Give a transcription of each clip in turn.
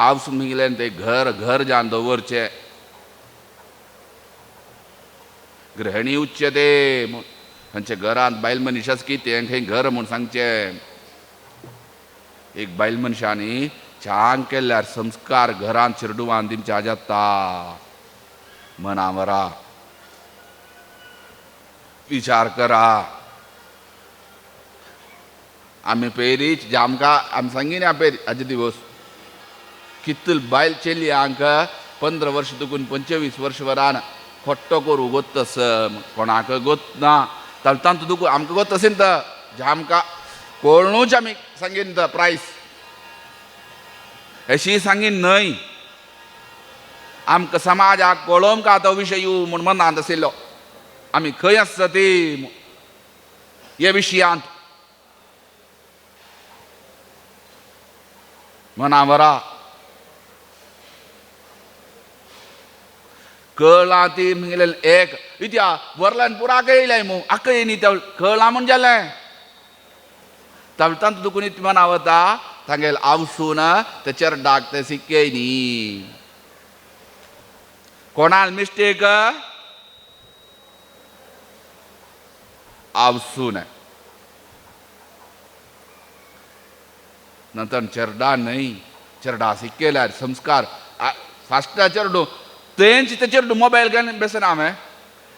आवस मिगलें ते घर घर जावन दवरचें. गृहिणी उच्यते म्हूण खंयच्या घरांत बायल मनीस आसा की तें खंय घर म्हूण सांगचें. एक बायल मनशांनी छान केल्यार संस्कार घरांत चेरडुवान दिमच्या जाता. मनावरा विचार करा. आमी पेरीच जामकां आमी सांगिना पेरी आजे दिवस कितल बायल चेलयांक 15 वर्ष दुखून 25 वर्ष वरान खोट्टो करूं गोत्तस कोणाक गोत ना तांतू दुखू आमकां गोत असेल तर जामकां कोणूच आमी सांगीन तर प्रायस अशी सांगीन न्हय. आमकां समाजाक कळोवंक तो विशय म्हूण मनांत आशिल्लो आमी खंय आसता ती हे विशयांत मनावरा कळ्ळां ती म्हणलें एक इत्या वरल्यान पुरा येयलें मू आक्क येयनी त्या कळ्ळां म्हूण जालें. तांतू दुखून इत मना वता तांगेल आवसून ते चेरडाक ते सिक्के न्ही. कोणाल मिस्टेक आवसून नंतर चेरडा न्हय चेरडा सिक्केल्यार संस्कार फास्ट चेरडू तेंच ते चेरडू मोबायल घेवन बेसना हांवें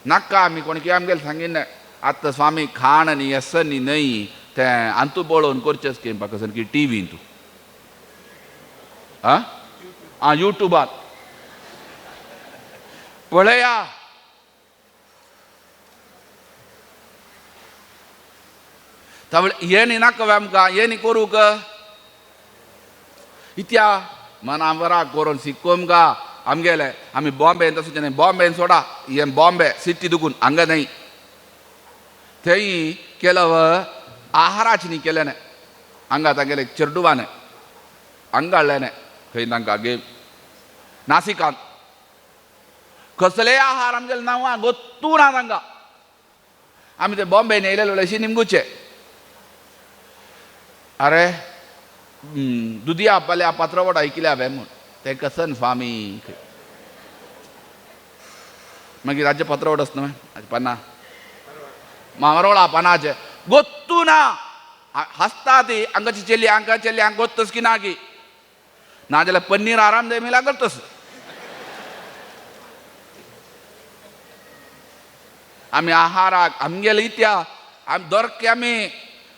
नाका आमी कोण कितें आमगेले सांगिल्लें आतां स्वामी खाण आनी येसनी न्हय तें आंतू पळोवन करचें स्कीम पाकिस्तान की टिवीन तूं आं आं युट्यूबार पळया. तावळ हें न्ही नाका आमकां हें न्ही करूंक इत्या मनावरा करून शिकोवंक आमगेले आमी बॉम्बे तशें न्ही बॉम्बेन सोडा हें बॉम्बे सिटी दुखून हांगा न्हय थंय केलं आहाराची न्ही केलें न्हय हांगा तांगेले चेरडुवान हांगा हाडलें न्हय खंय तांकां गेम नासिकान कसलेय आहार आमगेले नांवां गोत्तू ना तांकां. आमी ते बॉम्बेन येयलेले अशी निमगुचे अरे दुदया पाल्या पात्रवडा ऐकल्या हांवें म्हूण तें कसन स्वामी मागीर राज्य पात्रवड आसता न्हय पन्ना मारोळा पानाचे गोत्तू ना हसता ती हांगाची चेली हांगा चेली हांगा गोत्तस की ना की नाजाल्यार पन्नीर आराम दे मिला करतस. आमी आहाराक आमगेले इत्या आमी दोरके आमी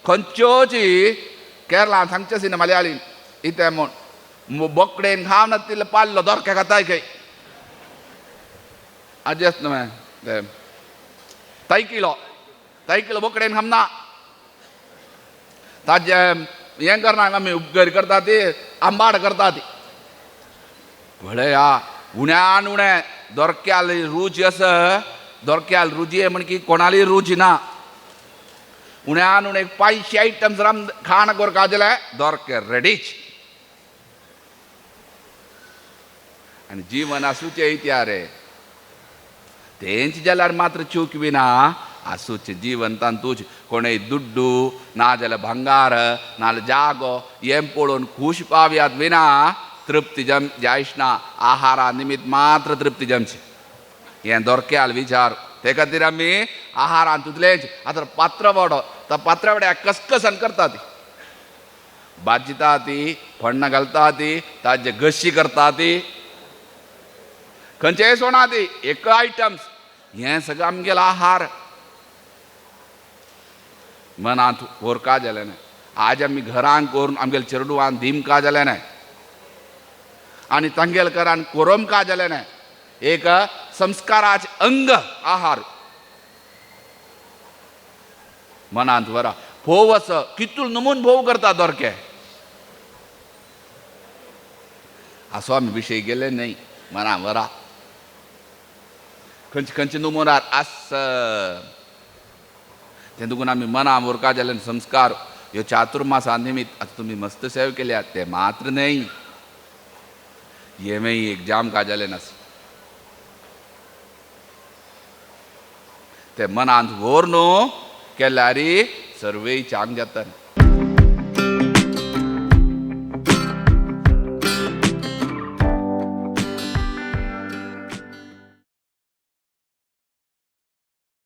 खंयच्योची केरळान सांगचें सी मलयाळी इतें म्हूण बोकडेन खावन तितले पाल्लो दोरके खाताय खंय आजेच न्हय ते तायकिलो तायकिलो बोकडेन खामना ताजें हें करना आमी उपकार करता ती आंबाड करता ती पळया उण्यान उणें दोरक्याली रूच आसा दोरक्याल रुची म्हण की कोणाली रुची ना. उण्यान उणें 500 आयटम्स राम खाण करपा जाल्यार दोरके रेडीच. आनी जीवन आसूचें इत्या रे तेंच जाल्यार मात्र चूक बी ना आसूचें जीवन तांतूच कोणेय दुड्डू ना जाल्यार भांगार नाजाल्यार जागो हें पळोवन खूश पावयात विना तृप्ती जम जायच ना. आहारा निमित्त मात्र तृप्ती जमची हें दोरक्याल विचार. ते खातीर आमी आहारान तुतलेंच आतां पात्रवडो तो पात्रवड्याक कसकसन करता ती भाजता ती फण्णां घालता ती ताजे गशी करता ती खंयचेय सोणा ती एक आयटम्स हें सगळें आमगेलो आहार मनांत व्हरका जालें न्हय. आज आमी घरान करून आमगेले चेरडुवान दिमका जालें न्हय आनी तांगेले घरान कोरोमका जालें न्हय. एक संस्काराचे अंग आहार मनांत वरा भोव आसा कितूल नमून भोव करता दोरके असो आमी विशय गेले न्हय मना वरा खंयचे खंयचे नमुनार आस तें दुखून आमी मना व्हरका जाल्यार संस्कार ह्यो चातुर्मासा निमित्त आतां तुमी मस्त सेव केल्या ते मात्र न्हय हेंवूय एक जाम का जालें नास ते मनांत व्हर न्हू केल्यार सर्वय चांग जाता.